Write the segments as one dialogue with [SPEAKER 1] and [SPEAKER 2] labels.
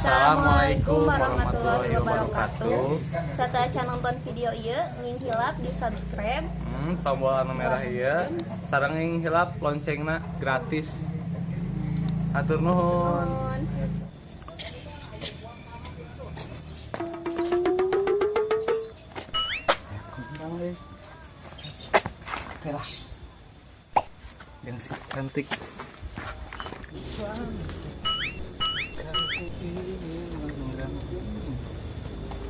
[SPEAKER 1] Assalamualaikum warahmatullahi wabarakatuh.
[SPEAKER 2] Sateuacan nonton video ieu, uing hilap di subscribe.
[SPEAKER 1] Tombol anu merah ieu, sareng uing hilap loncengna, gratis. Hatur nuhun.
[SPEAKER 2] Nuhun.
[SPEAKER 1] Oke lah. Yang si cantik.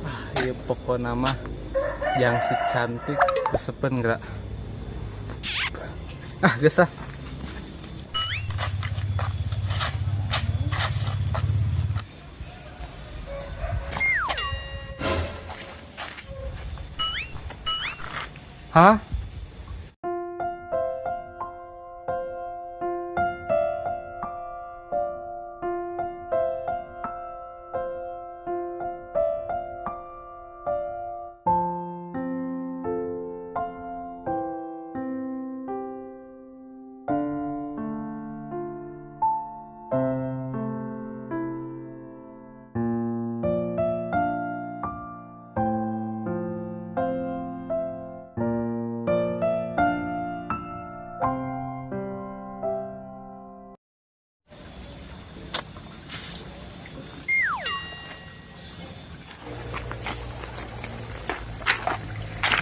[SPEAKER 1] Ah, iya, pokoknya mah yang si cantik kesepen gerak. Ah, geus ah. Hah?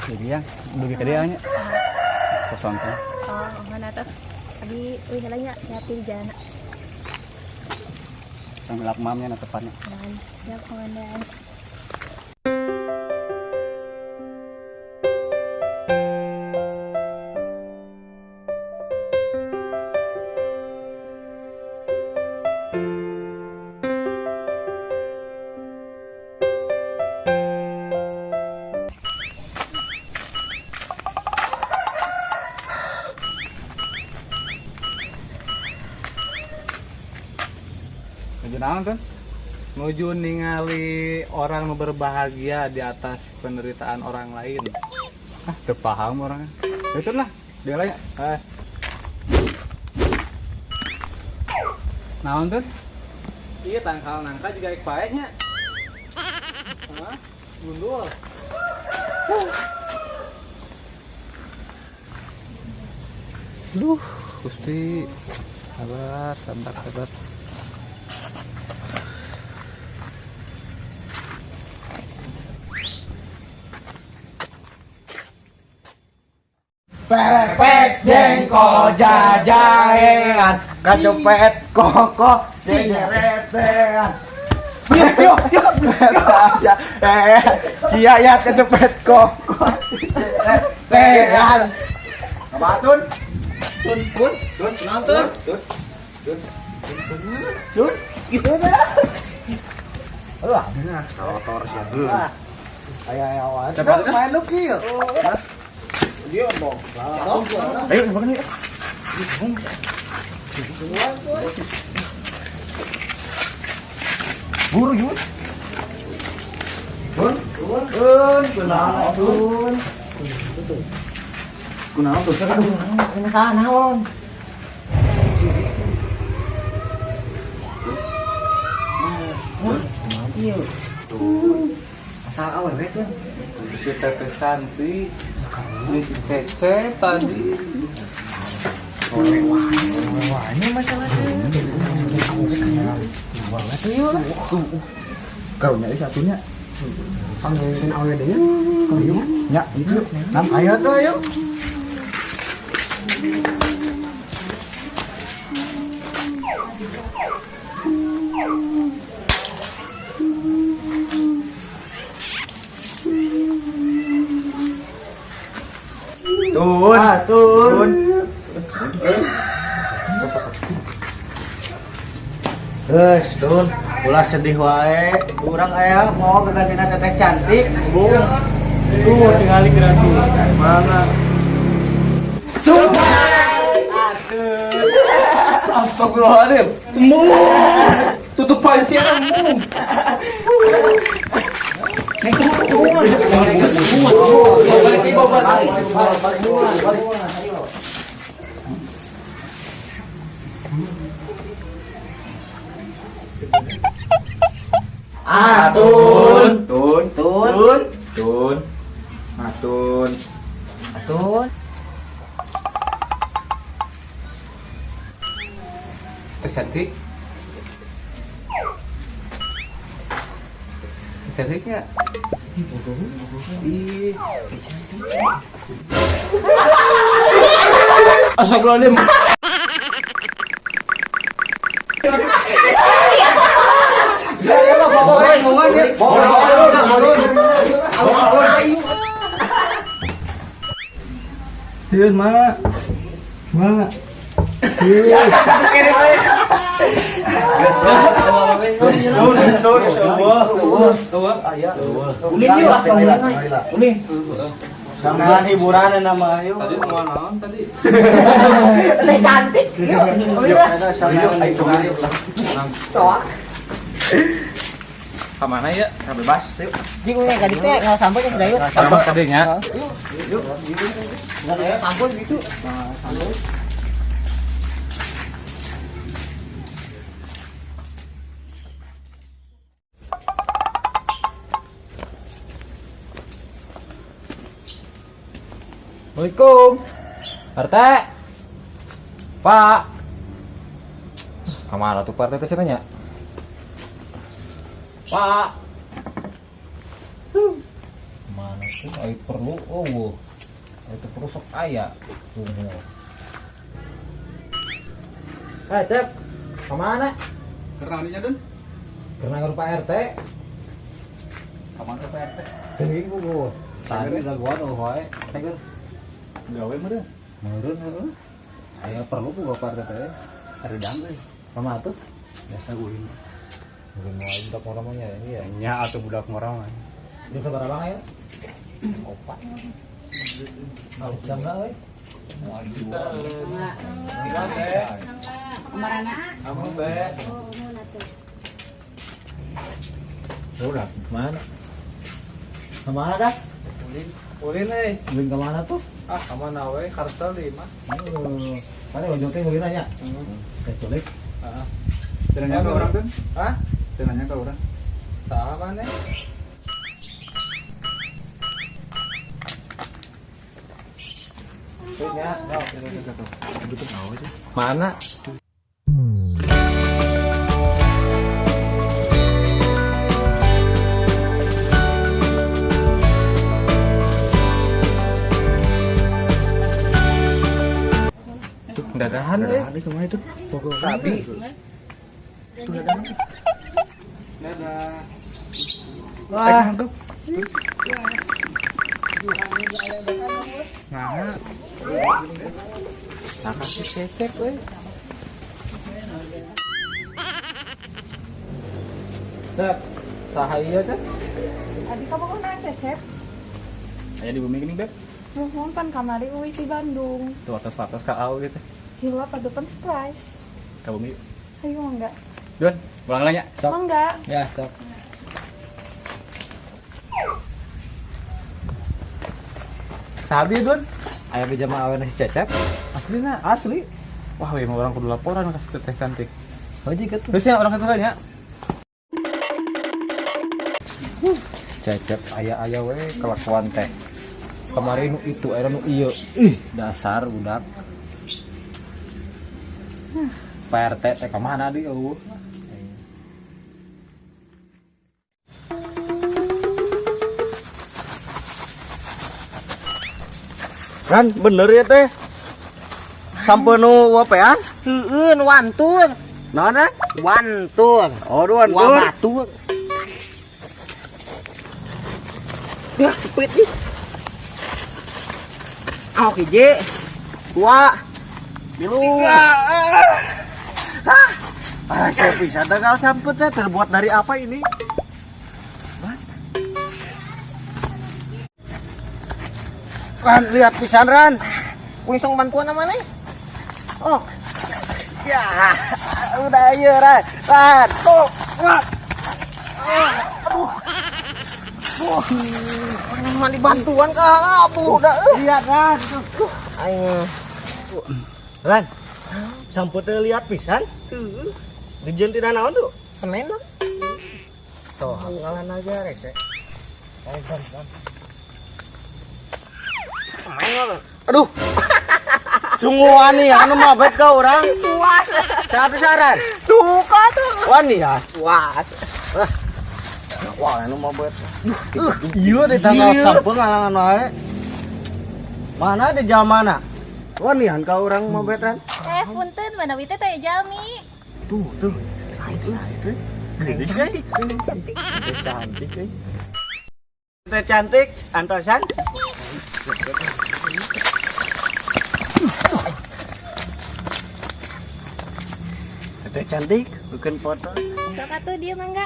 [SPEAKER 3] Jadi yang dugi ka dieu nya. Kosong teh.
[SPEAKER 2] Oh, mana tuh? Tadi uih heula nya, hati di jalan.
[SPEAKER 3] Tong hilap mamnya na tepatnya.
[SPEAKER 2] Aman. Siap, komandan.
[SPEAKER 3] Nuju naon tuh?
[SPEAKER 1] Nuju ningali orang nu berbahagia di atas penderitaan orang lain.
[SPEAKER 3] Ah, teu paham orangnya. Itu lah, dia lah ya.
[SPEAKER 1] Eh,
[SPEAKER 3] Naon tuh?
[SPEAKER 1] Iya, tangkal nangka juga ik paehnya. Hah? Gundul. Duh, Gusti. Sabar, sabar, sabar.
[SPEAKER 4] Pepet jengkol jajahean, kacopet koko siretean. Yo yo yo. Eh, sia ya kacopet koko siretean. Abatun. Tun tun tun nonton. Tun tun tun. Gitu dah. Alah, kotor sia. Ayo ayo ayo. Main lukil. Dia mau.
[SPEAKER 3] Ayo makan yuk. Buru yuk.
[SPEAKER 4] Tun, tun, kunaon tun.
[SPEAKER 3] Kunaon tuh?
[SPEAKER 4] Ini masalah naon? Masalah awewe tuh.
[SPEAKER 1] Si Teteh Santi, ini si Cece tadi.
[SPEAKER 4] Wah, ini masalah tuh. Banget tuh yuk.
[SPEAKER 3] Karunya ieu satunya.
[SPEAKER 4] Panggilin awewe deh ya.
[SPEAKER 3] Nya, itu. Nam.
[SPEAKER 4] Ayo tuh, ayo. Tun, tun. Geus, tun. Ulah sedih wae. Urang aya mau kegantina teteh cantik.
[SPEAKER 1] Bung. Tuh, tinggali gratis. Mana?
[SPEAKER 4] Aduh.
[SPEAKER 1] Astagfirullahaladzim. Embung. Tutup panci embung. Balik, balik, balik.
[SPEAKER 4] Atun. Tun. Tun. Tun. Atun.
[SPEAKER 5] Atun.
[SPEAKER 1] Teh cantik. Teh cantiknya. Ih. Astagfirullahaladzim. Sieun, Ma. Ma.
[SPEAKER 4] Ulin yuk. Ulin. Sampean hiburan nama yuk.
[SPEAKER 1] Tadi mau naon tadi?
[SPEAKER 5] Teh cantik. Yuk.
[SPEAKER 4] Yuk,
[SPEAKER 5] Soak.
[SPEAKER 1] Kamana ya?
[SPEAKER 4] Bebas yuk.
[SPEAKER 5] Jing we ka ditu nggak sampai ke dayut.
[SPEAKER 1] Sama kadenya.
[SPEAKER 5] Sampun gitu.
[SPEAKER 3] Assalamualaikum. RT. Pak. Kemana tuh Pak RT teh cenah nya? Pak. Mana tuh ai perlu eueuh. Itu perlu sok aya. Tunggu. Eh, Cep. Kemana?
[SPEAKER 1] Karena Dun.
[SPEAKER 3] Karena ngaruh Pak RT.
[SPEAKER 1] Kamana tuh Pak RT?
[SPEAKER 3] Teuing buku. Tadi laguan eueuh wae. Teh keur
[SPEAKER 1] Gawe meureun.
[SPEAKER 3] meureun heueuh. Aya perlu ku Pak RT teh.
[SPEAKER 1] Hareudang euy.
[SPEAKER 3] Kumaha tuh?
[SPEAKER 1] Biasa ulin.
[SPEAKER 3] Mungkin mau budak ngora mah nya iya.
[SPEAKER 1] Nya atuh budak ngora mah.
[SPEAKER 3] Di sabaraha bang aya? Opat. Jam lah euy.
[SPEAKER 1] Kamu be.
[SPEAKER 3] Udah, kemana? Kemana dah?
[SPEAKER 1] Ulin. Ulin euy.
[SPEAKER 3] Ulin kemana tuh?
[SPEAKER 1] Ah, kamana we? Karsel di mah.
[SPEAKER 3] Mana ujung teh ulin nanya? Teh culik.
[SPEAKER 1] Heeh.
[SPEAKER 6] Cenanya ke orang tuh?
[SPEAKER 1] Hah?
[SPEAKER 6] Cenanya ke orang.
[SPEAKER 1] Saha maneh? Mana? Tuh, dadahan eh.
[SPEAKER 3] Ada kemana itu?
[SPEAKER 1] Sabi. Dadah. Wah. Nah. Nah, kasih cecep euy. Cep, saha ieu teh?
[SPEAKER 7] Adi kamu kok Cecep?
[SPEAKER 6] Aya di bumi gini, Beb.
[SPEAKER 7] Nuhun pan kamari uwi di Bandung.
[SPEAKER 1] Tuh atas-atas ka au gitu.
[SPEAKER 7] Hilap pada depan surprise.
[SPEAKER 6] Ka bumi.
[SPEAKER 7] Ayo mangga.
[SPEAKER 1] Dun, pulang lah nya.
[SPEAKER 7] Mangga.
[SPEAKER 3] Ya, sok.
[SPEAKER 1] Sabi Dun.
[SPEAKER 3] Aya bijama aweuna si Cecep.
[SPEAKER 1] Aslina.
[SPEAKER 3] Asli.
[SPEAKER 1] Wah, we mah orang kudu laporan ka si teteh cantik.
[SPEAKER 3] Heuji gitu.
[SPEAKER 1] Terus ya orang itu nya.
[SPEAKER 3] Cecep aya-aya we kelakuan teh. Kemarin nu itu era nu ieu. Ih, dasar budak. Pak RT teh kemana deui eueuh?
[SPEAKER 4] Kan bener ya teh. Sampai nu wapean?
[SPEAKER 5] Heueun wantun.
[SPEAKER 4] Naon eh?
[SPEAKER 5] Wantun.
[SPEAKER 4] Oh, wantun.
[SPEAKER 5] Batur. Ya, sepit nih. Ah, hiji. Dua. Tilu.
[SPEAKER 4] Ah, saya bisa kalau sampeu teh terbuat dari apa ini? Ran, lihat pisan Ran.
[SPEAKER 5] Kuing bantuan sama nih. Oh. Ya, udah ayo Ran. Ran. Oh. Ran. Aduh. Aduh. Mandi bantuan ke abu udah.
[SPEAKER 4] Lihat Ran.
[SPEAKER 5] Aing.
[SPEAKER 4] Ran. Sampeu teh lihat pisan. Dijieun tina naon tuh?
[SPEAKER 5] Semen lah. Sohang ngalah naga rese. Aduh. Sungguh wani anu mah bet ka urang.
[SPEAKER 7] Puas.
[SPEAKER 5] Siapa saran?
[SPEAKER 7] Duka tuh.
[SPEAKER 5] Wani ya.
[SPEAKER 7] Puas.
[SPEAKER 5] Wah, anu mah bet. Iya di tanggal sampeu ngalangan wae. Mana di jam mana? Wanian ka urang mah betran.
[SPEAKER 2] Eh, punten mana teh teh jalmi.
[SPEAKER 5] Tuh, tuh. Sae tuh, itu. Cantik, cantik. Cantik euy. Teh cantik, antosan. Teh cantik, bukan foto.
[SPEAKER 2] Sok atuh dia mangga.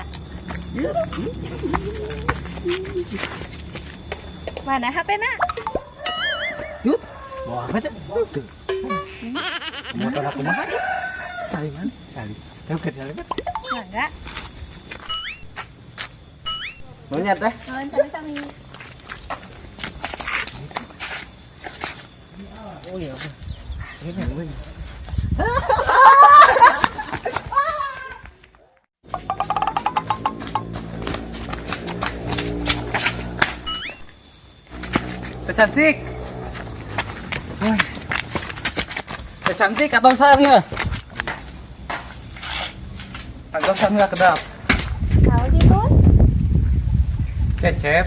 [SPEAKER 2] Mana HP-na?
[SPEAKER 5] Yuk, bawa apa teh? Tuh. Motor aku mah. Saliman, salim. Tahu ke salim?
[SPEAKER 2] Mangga.
[SPEAKER 5] Maunya teh?
[SPEAKER 2] Nuhun sami-sami.
[SPEAKER 5] Oh iya. Ini.
[SPEAKER 1] Teh cantik. Teh cantik atau saya? Antosan nggak kedap.
[SPEAKER 2] Naon sih tuh?
[SPEAKER 1] Cecep,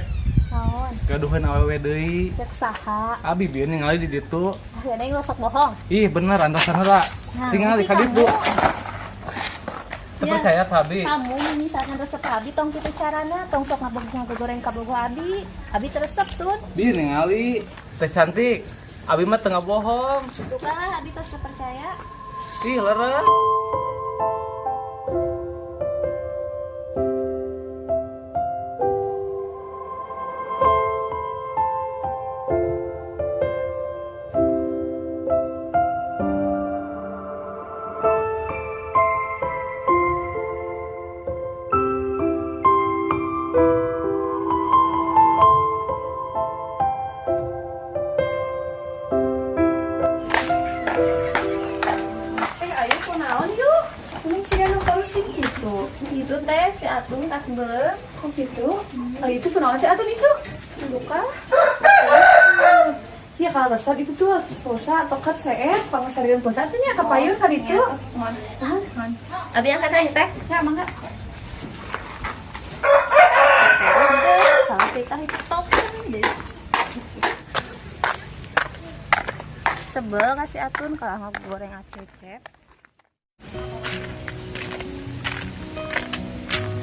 [SPEAKER 2] Naon?
[SPEAKER 1] gaduhan awewe deui.
[SPEAKER 2] Cek saha?
[SPEAKER 1] Abi bieu ningali di ditu.
[SPEAKER 2] Akhirnya yang sok bohong.
[SPEAKER 1] Ih, bener antosan heula.
[SPEAKER 2] Nah,
[SPEAKER 1] Tingali ka ditu. Teu
[SPEAKER 2] Ya.
[SPEAKER 1] percaya ka abi.
[SPEAKER 2] Kamu misalkan resep abi tong kitu carana, tong sok ngabog goreng kabogoh abi. Abi teresep tun.
[SPEAKER 1] Bi ningali teh cantik. Abi mah teu bohong.
[SPEAKER 2] Duka lah abi tos teu percaya.
[SPEAKER 1] Ih, leres.
[SPEAKER 7] Eh, ayo kunaon yuk. Kuning sih anu korupsi gitu.
[SPEAKER 2] Gitu teh si Atung tas beuleum.
[SPEAKER 7] Kok gitu? Oh, itu kunaon si Atun itu?
[SPEAKER 2] Duka.
[SPEAKER 7] Ya kalau besar itu tuh pulsa tokat CF, pangasarian pulsa tuh nya kapayun kali itu.
[SPEAKER 2] Abi angkat aja teh.
[SPEAKER 7] Ya, mangga.
[SPEAKER 2] Kalau kita token deh. Sebel kasih Atun kalau goreng acecep.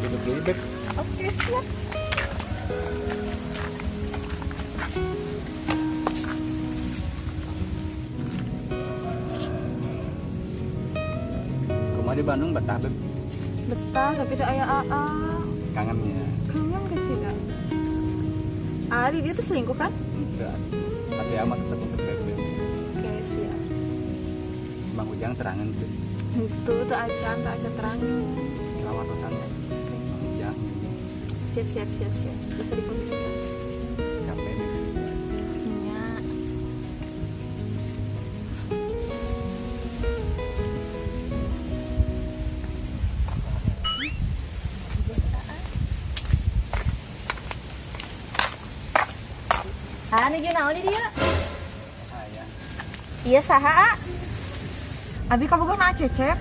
[SPEAKER 6] Duduk dulu, Beb.
[SPEAKER 7] Oke, siap.
[SPEAKER 6] Rumah di Bandung betah, Beb.
[SPEAKER 7] Betah, tapi teu aya AA.
[SPEAKER 6] Kangennya.
[SPEAKER 7] Kangen ke sih, Ari dia tuh selingkuh kan?
[SPEAKER 6] Enggak. Tapi amat tetap untuk Beb.
[SPEAKER 7] Oke, siap.
[SPEAKER 6] Bang Ujang terangan tuh.
[SPEAKER 7] Itu tuh acan, tuh acan terang.
[SPEAKER 6] Selamat pesan. Bang Ujang.
[SPEAKER 7] Siap, siap, siap, siap. Bisa dikondisikan.
[SPEAKER 6] Capek deh.
[SPEAKER 7] Iya.
[SPEAKER 2] Ah, nuju naon di dieu?
[SPEAKER 6] Sayang.
[SPEAKER 2] Iya saha, A?
[SPEAKER 7] Abi kabogoh na Cecep.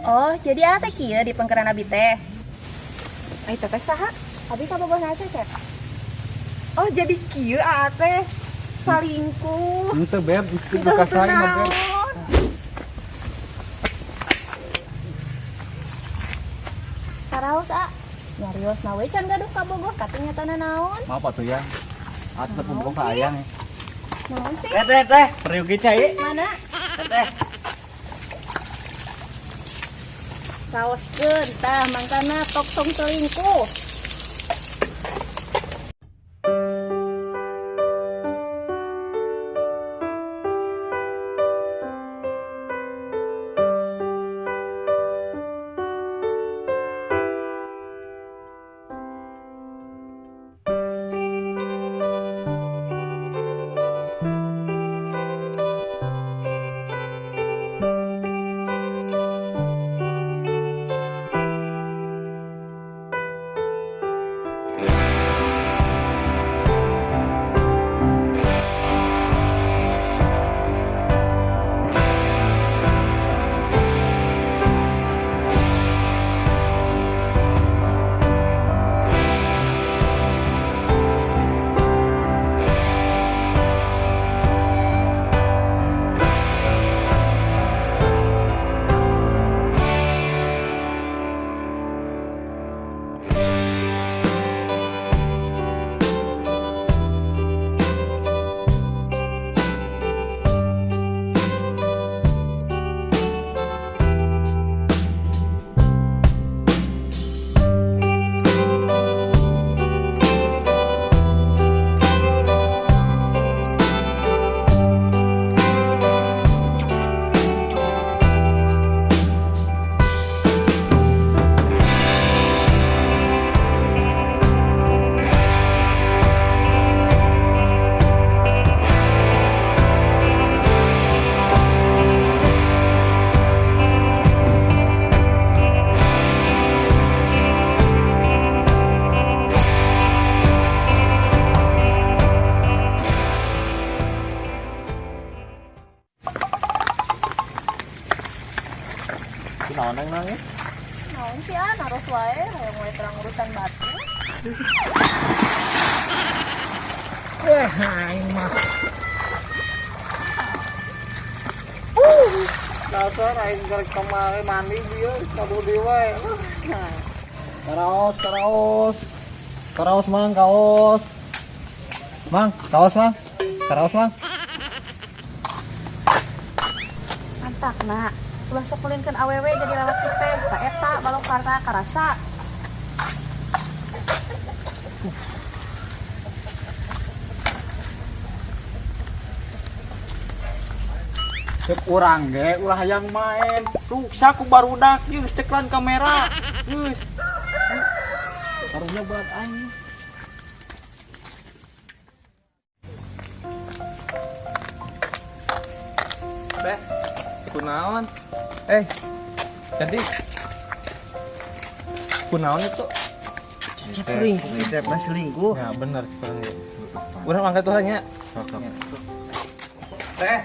[SPEAKER 2] Oh, jadi A teh kieu di pengkeran abi teh.
[SPEAKER 7] Ai teteh saha?
[SPEAKER 2] Abi kabogoh na Cecep.
[SPEAKER 7] Oh, jadi kieu aa teh salingkuh.
[SPEAKER 1] Henteu, Beb, itu
[SPEAKER 7] Itu
[SPEAKER 1] bekas lain mah, Beb.
[SPEAKER 7] naon?
[SPEAKER 2] Karaos, A. Nyarios na we can gaduh kabogoh katinyatana naon?
[SPEAKER 6] Maaf atuh ya. Aku tetap bohong ke ayang ya.
[SPEAKER 2] Naon sih?
[SPEAKER 4] Teh teh teh, periugi cai.
[SPEAKER 2] Mana?
[SPEAKER 4] Teh.
[SPEAKER 2] Raoskeun tah mangkana tok tong selingkuh.
[SPEAKER 7] Hoyong we terang urusan batu.
[SPEAKER 3] Eh, aing mah.
[SPEAKER 1] Dasar aing karek kamari mandi bieu kabur deui wae.
[SPEAKER 3] Karaos, karaos. Karaos mang, kaos. Mang, kaos mang. Karaos mang.
[SPEAKER 2] Antakna, ulah sok melinkeun awewe jadi lalaki teh, ka eta balong karna karasa.
[SPEAKER 5] Cek urang ge ulah hayang main. Ruksak ku barudak ieu geus ceklan kamera. Geus. Karunya buat aing.
[SPEAKER 1] Teh, kunaon? Eh, jadi kunaon itu?
[SPEAKER 5] Selingkuh, Cecep mah selingkuh.
[SPEAKER 1] Ya bener sebenarnya. Urang angkat tuh nya. Teh,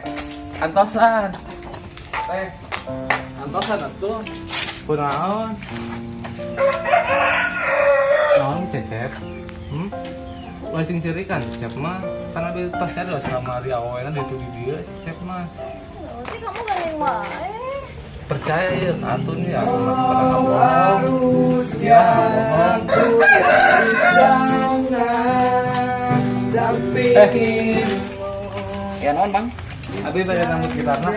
[SPEAKER 1] antosan. Teh, antosan atuh. Kunaon? Naon Cecep? Hmm? Ulah cing cirikan Cecep mah. Karena dia pas ada selama hari awalnya dia tuh di dia Cecep mah.
[SPEAKER 2] Sih kamu gandeng wae.
[SPEAKER 1] Percaya ya atun ya aku mah pernah bohong. Ya, bohong. Eh,
[SPEAKER 5] Ya naon, Bang?
[SPEAKER 1] Abi pada nambut gitarna.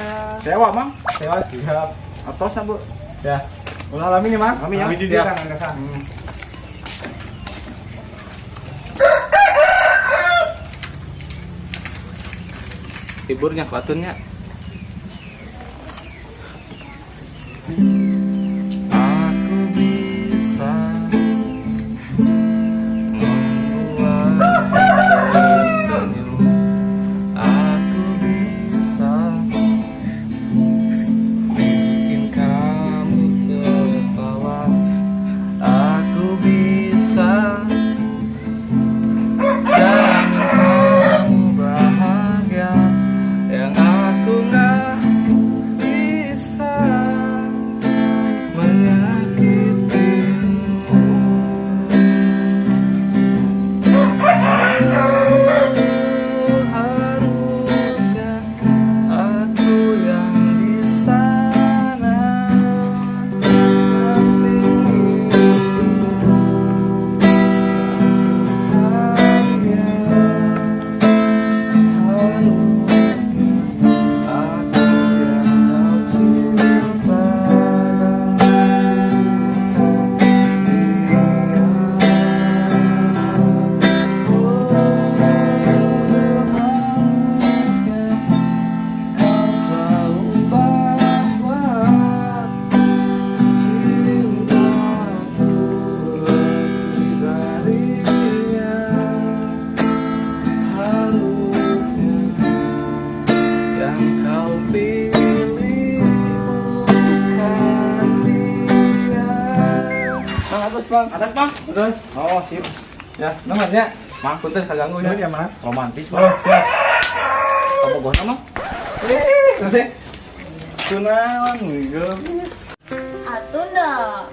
[SPEAKER 5] Sewa, Mang.
[SPEAKER 1] Sewa siap.
[SPEAKER 5] Atos na, Bu.
[SPEAKER 1] Ya.
[SPEAKER 5] Ulah lami nya, Mang. Lami ya.
[SPEAKER 1] Siap. Hiburnya batunnya. Aku bisa membuat tersenyum. Aku bisa bikin kamu tertawa. Aku bisa jamin kamu bahagia. Yang aku nggak bisa menyakitimu. Harusnya aku yang di sana dampingi bahagia. Harusnya aku yang kau cinta dan suka dia. Oh, harusnya kau tahu bahwa cintaku lebih darinya. Harusnya yang kau pilih bukan dia. Bang, atas bang.
[SPEAKER 5] Atas, Bang.
[SPEAKER 1] Betul.
[SPEAKER 5] Oh, sip.
[SPEAKER 1] Ya, namanya.
[SPEAKER 5] Mang.
[SPEAKER 1] Punten kaganggu ya.
[SPEAKER 5] Ini mana? Romantis,
[SPEAKER 1] Oh,
[SPEAKER 5] Bang.
[SPEAKER 1] siap.
[SPEAKER 5] Kabogohna, Mang.
[SPEAKER 1] Eh, nanti. Kunaon geus.
[SPEAKER 2] Atuh dah.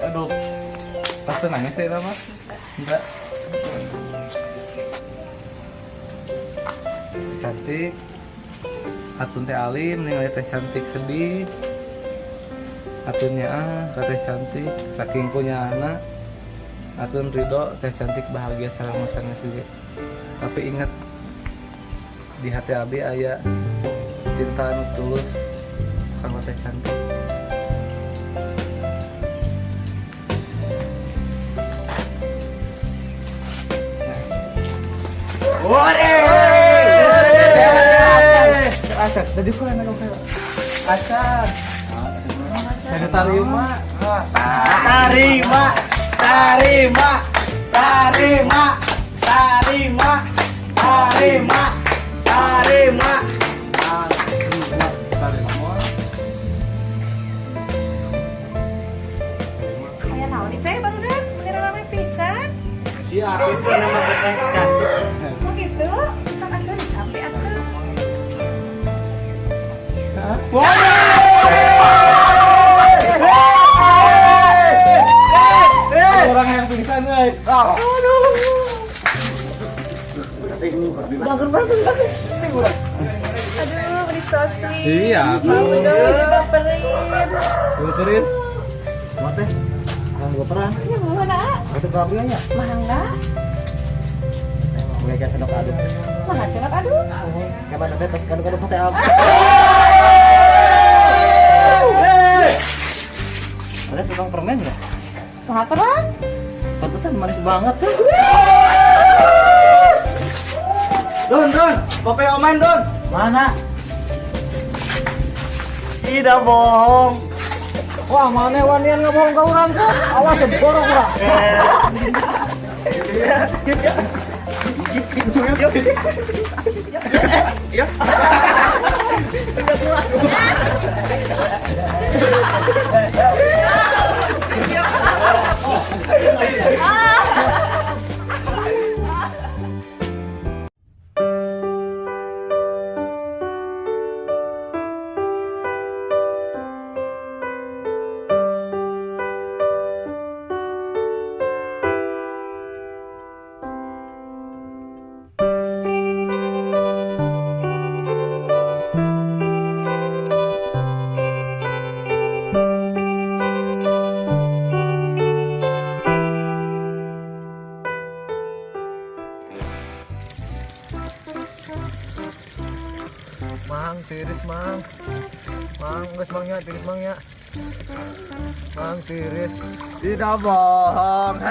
[SPEAKER 1] Aduh. Pasti nangis ya, Mama? Enggak. Cantik. Atun teh alim, ningali teh cantik sedih. Atunnya ah, ka teh cantik, saking punya anak. Atun ridho teh cantik bahagia sareng sanes juga. Tapi ingat di hati abi aya cinta anu tulus kanggo teh cantik.
[SPEAKER 5] Ore!
[SPEAKER 1] Acan, tadi kok enak kok. Acan. Dari tarima.
[SPEAKER 5] Tarima, tarima, tarima, tarima, tarima, tarima.
[SPEAKER 1] Tarima.
[SPEAKER 7] Aya naon ieu teh barudak? Meni rame pisan.
[SPEAKER 5] Si aku pernah makan teh cantik.
[SPEAKER 7] Oh gitu. Kan atuh di kafe atuh.
[SPEAKER 5] Woi!
[SPEAKER 7] Aduh, beri so sweet.
[SPEAKER 1] Iya.
[SPEAKER 7] Mau dong, dibaperin.
[SPEAKER 1] Baperin.
[SPEAKER 3] Mau teh? Mau gua perang.
[SPEAKER 7] Ya, mau mana?
[SPEAKER 3] Itu ke abi nya.
[SPEAKER 7] Mah enggak.
[SPEAKER 3] Mulai kayak sendok aduk.
[SPEAKER 7] Mah sendok aduk.
[SPEAKER 3] Kapan teh tos kaduk-kaduk teh abi. Ada tukang permen ya?
[SPEAKER 7] Mah terang.
[SPEAKER 3] Pantesan manis banget tuh.
[SPEAKER 4] Don, Don, kopi omen, Don.
[SPEAKER 3] Mana?
[SPEAKER 4] Tidak bohong.
[SPEAKER 3] Wah, mana wanian ngabohong ka urang tuh? Awas borok urang. Mang, tiris mang. Mang, geus mang nya, tiris mang nya. Mang tiris. Tidak bohong.